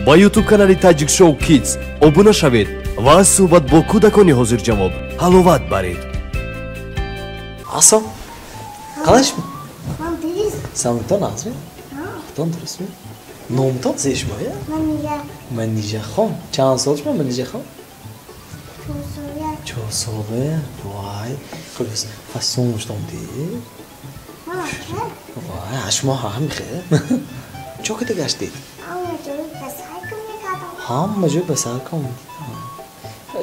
Ба YouTube канали Tajik Show Kids обуна шавед ва аз суҳбат бо кӯдакони ҳозирҷавоб ҳаловат баред. Ассалом. Қалайсizmi? Ман дуруст. Саломатон ҳастми? Худтон дурустми? Номтон зе шумоя? Манижа. Манижахон. Чанд сол шумо, Манижахон? 4 сола. 4 сола. Вай, хуб, фасон шудам ди. Вай, шумо ҳам хел. Чо кида гаштед? Ҳама ҷой ба сар кун мекардам. Ҳама ҷой ба сар кун.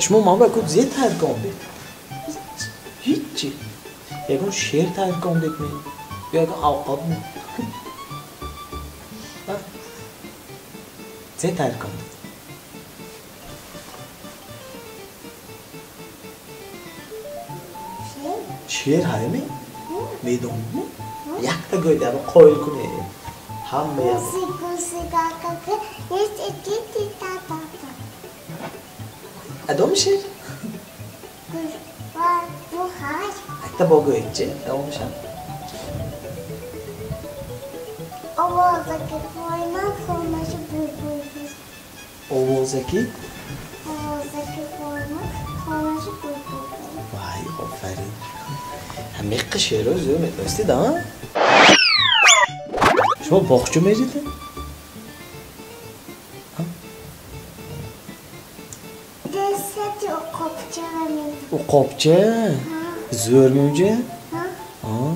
Шумо ман ба ку зе тайёр кардед? Ҳичи. Ягон шеър тайёр кардед ми? Ё ягон авқот ми? Зе тайёр кардед? Шеър ҳайми? Медонидми? Якта гӯйда қоил кунед. Ҳамаям. Гуси гуси гагака нест ити ти та та та. Адоми шеър? Ва бу ҳай. Якта бо гӯедчи, давомашам. Овозаки пойман хонашу булбул буд. Овозаки? Овозаки пойман хонашу булбул буд. Вай, офарин. Ҳамиққа шеърро зӯр медонистед, а? Шумо боғча меридед? Десати уқобчаро медам. Уқобча? Зӯрми унҷа? Ҳа.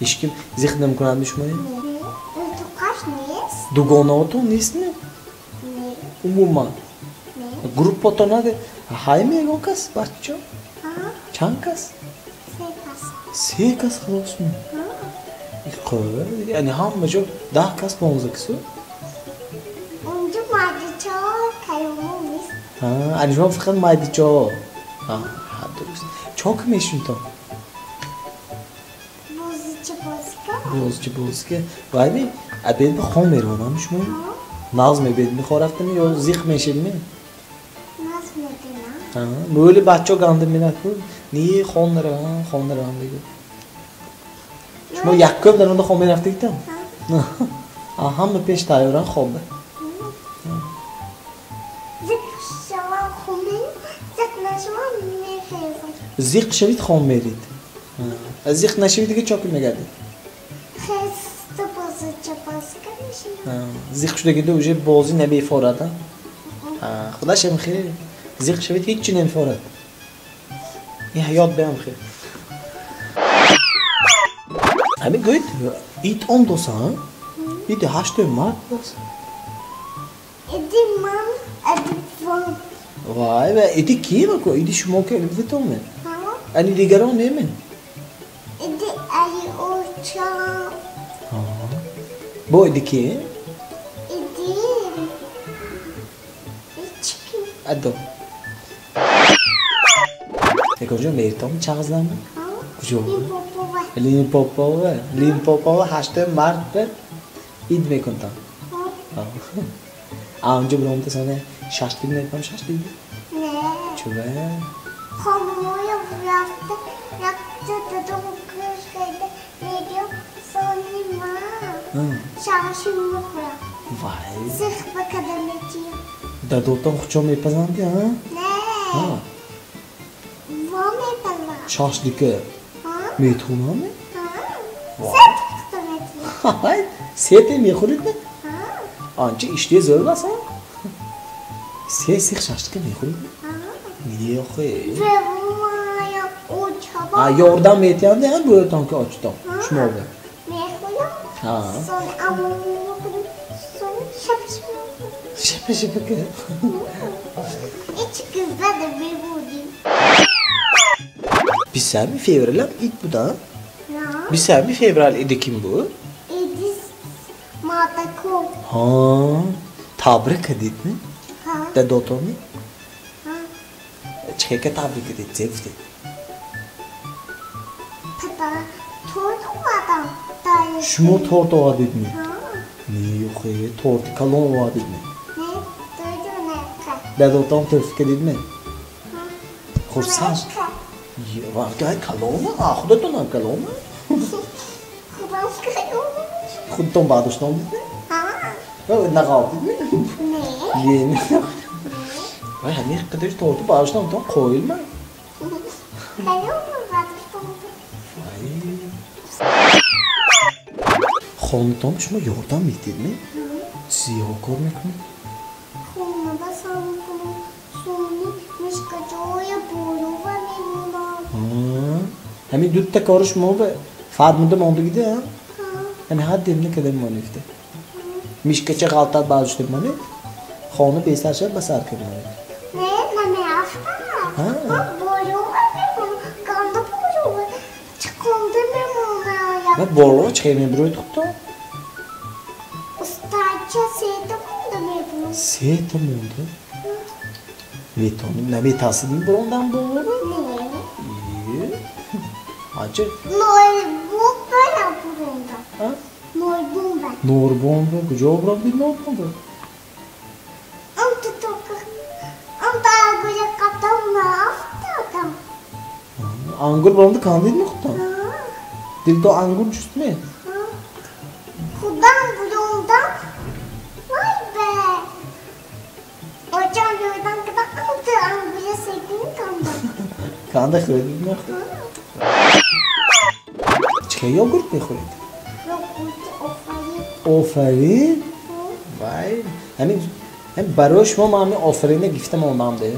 Ҳеч ким зиқ намекунадми шумоя? Не. Туқаш нест? Дугонаотон нестми? Не. Умуман? Не. Группатон наде? Ҳайми ягон кас баччо? Ҳа. Чанд кас? Се кас. Се кас халосми? Ҳа. Яъне ҳама ҷо 10 кас, 15 касу? Унҷо майдичаҳо каломо нест. Ани шумо фақат майдичаҳо. Ҳа, дуруст. Чо ки мешунитон? Бозича бозика. Бозича бозика. Вайми обед ба хон меравонам шумо? Ҳа. Нағз мебед мехоҳ рафтами ё зиқ мешедми? Нағз мебинам. Мӯли бачаҳо ганда менаку не хон наравам, хон наравам дегу. Шумо яккум дар онда хон мерафтагитам? Ҳама пеш тайёран хобе. Зиқ шавам хон мерам, зиқ нашавам мехезам. Зиқ шавид хон мерид. Зиқ нашавид дига чо ки мегардид? Хеста бозича бозика мешинам. Зиқ шудагида уже бозӣ намефорад, а? Худаш ҳам хел. Зиқ шавид ҳеҷ чи намефорад. Ин ҳаёт беам хел. Ҳамин гӯед, ит он доса, ити ҳаштои мард доса. Иди ман, иди вон. Вай, ва иди ки маку? Иди шумо ки элбитоме? Ҳа. Ани дигарон немен? Иди али оча. Ҳа. Бо иди ки? Иди ички. Адо. Ягон ҷо меритом чағзлами? Ҳа. Куҷо? Лимпопова. Лимпопова. Лимпопова ҳаштои мард ба ид мекунтам. Ҳа. А унҷо биромта соне шашлик мекунам, шашлик? Не. Чува? Хомоя рафта, якта дадом кӯшкайда мегӯям, сони ман шашлик мехӯрам. Вай. Зиқ ба када метиям. Дадотон хучо мепазанди, а? Не. Во мепазам. Шашлика? Ҳа. Метавонам? Ҳа. Се пухта метиям. Ҳай, сете мехӯрид? Ҳа. Анча иштиҳо зӯр аст, а? Се сех шашлика мехӯрид? Ҳа. Не, охе. Бевомая очаба. А ёрдам метиҳанд, а бӯятон ки очитон? Шумо бе. Мехӯрам. Ҳа. Сон аммо мехӯрам, сон шапа-шапа мехӯрам. Шапа-шапа ки? Ҳеҷ гизада бебудим. 27 феврал ид буд, а? На. 27 феврал иди ким буд? Иди мардаком. Ҳа. Табрик кардидми? Ҳа. Дадотонми? Ҳа. Чӣ хел ка табрик кардид? Зе гуфтед? Падар торт овардам. Дай. Шумо торт овардидми? Ҳа. Не, охе, торти калон овардидми? Не, торти нака. Дадотон тӯҳфа кардидми? Ҳа. Хурсанд? Вай, калона? А, худатонам калона? Худам калон. Худатон бардоштон дидми? Ҳа. Нағовдидми? Не. Вай, ҳамин қадар торти бардоштам, то қоилман. Хонатон шумо ёрдам медиҳедми? Зиё кор мекунед? Хонада сар мекунам, сони мишкаҷоя болова мемонам. Ҳамин дута кори шумо ба фармуда мондагида? Ҳамин ҳад демна када монифта. Мишкача ғалтат бардошта монед, хона бесар шавад, ба сар кар монед. Не, намеафтад. Ман болова мемонам, канда болова чиқонда мемонам. Ва болова чӣ хел мебироед худтон? Устача сета монда мебурам. Сета монда? Метонем, наметарсидми бурондан болова? Не. Анча? Норбон бара буронда. Норбон ба. Норбон ба? Куҷо бурондид норбон ба? Анта тока. Анта ангура қадам нафтадам. Ангур буронда кандидми худтон? Дилто ангур ҷустме? Худам бурондам. Вай бе. Очам ёрдам када анта ангура секин кандам. Канда хӯрдидми худтон? Чӣ хел йогурт мехӯред? Йогурти Офарин. Офарин? Вай, ҳамин барои шумо ман ҳамин Офарина гифта мондам де.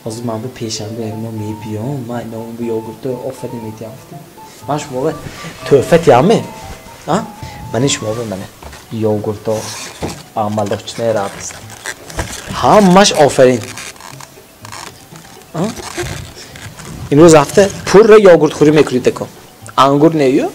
Ҳозир ман бу пешанбе ҳамино мебиём, ман ино бу йогурти Офарин метиҳам. Ман шумо ба тӯҳфа тиҳамме? А? Мани шумо ба мана йогурто амалочная радость. Ҳамаш Офарин. Имрӯз ҳафта пурра йогуртхӯрӣ мекунед ако. Ангур нею?